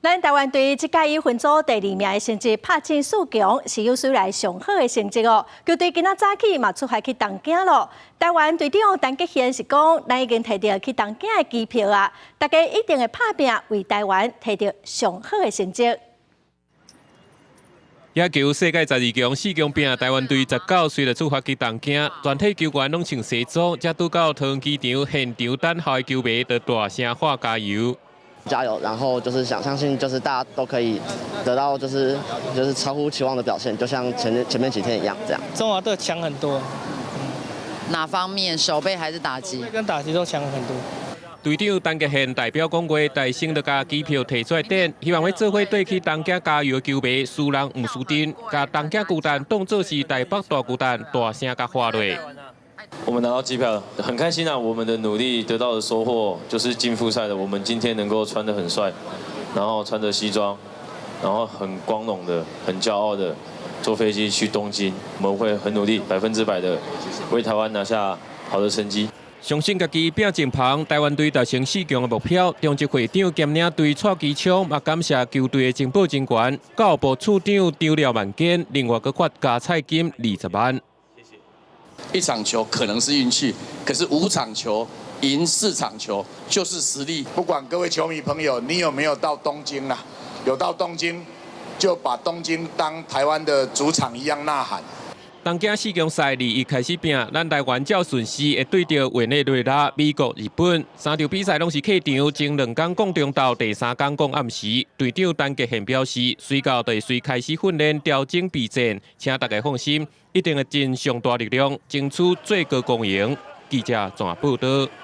咱台灣隊這屆以分組第二名的成績拍進四強，是有史以來上好的成績哦。球隊今仔早起嘛出發去東京咯。台灣隊長陳傑憲是講，咱已經提著去東京的機票啊，大家一定會拍拚為台灣提著上好的成績。野球世界十二強四強拼，台灣隊19隨著出發去東京，全體球員攏穿西裝，才拄到桃園機場現場等候的球迷就大聲喊加油。加油！然後就是想相信，就是大家都可以得到，就是超乎期望的表現，就像前面幾天一樣，這樣。中華隊強很多。哪方面？守備還是打擊？跟打擊都強很多。隊長陳傑憲代表講話，大聲就共機票提出來等，希望欲做伙綴去東京加油的球迷，輸人毋輸陣，共東京巨蛋當作是台北大巨蛋，大聲共喊落。我們拿到機票，很開心啊！我們的努力得到的收穫就是進複賽的。我們今天能夠穿得很帥，然後穿着西裝，然後很光榮的、很驕傲的坐飛機去東京。我們會很努力，100%的為台灣拿下好的成績。相信家己拼前旁，台灣隊達成四強的目標。中職會長兼領隊蔡其昌也感謝球隊的情報人員，教育部處長張廖萬堅，另外閣發加菜金20萬。一場球可能是運氣，可是五場球贏四場球就是實力。不管各位球迷朋友，你有沒有到東京啊？有到東京，就把東京當台灣的主場一樣吶喊。東京四強賽21開始拚，咱台灣照順序會對著委內瑞拉、美國、日本三場比賽攏是客場，前兩工講中晝，第三工講暗時。隊長陳傑憲表示，隨到就會隨開始訓練調整備戰，請大家放心，一定會盡上大力量爭取最高光榮。記者綜合報導。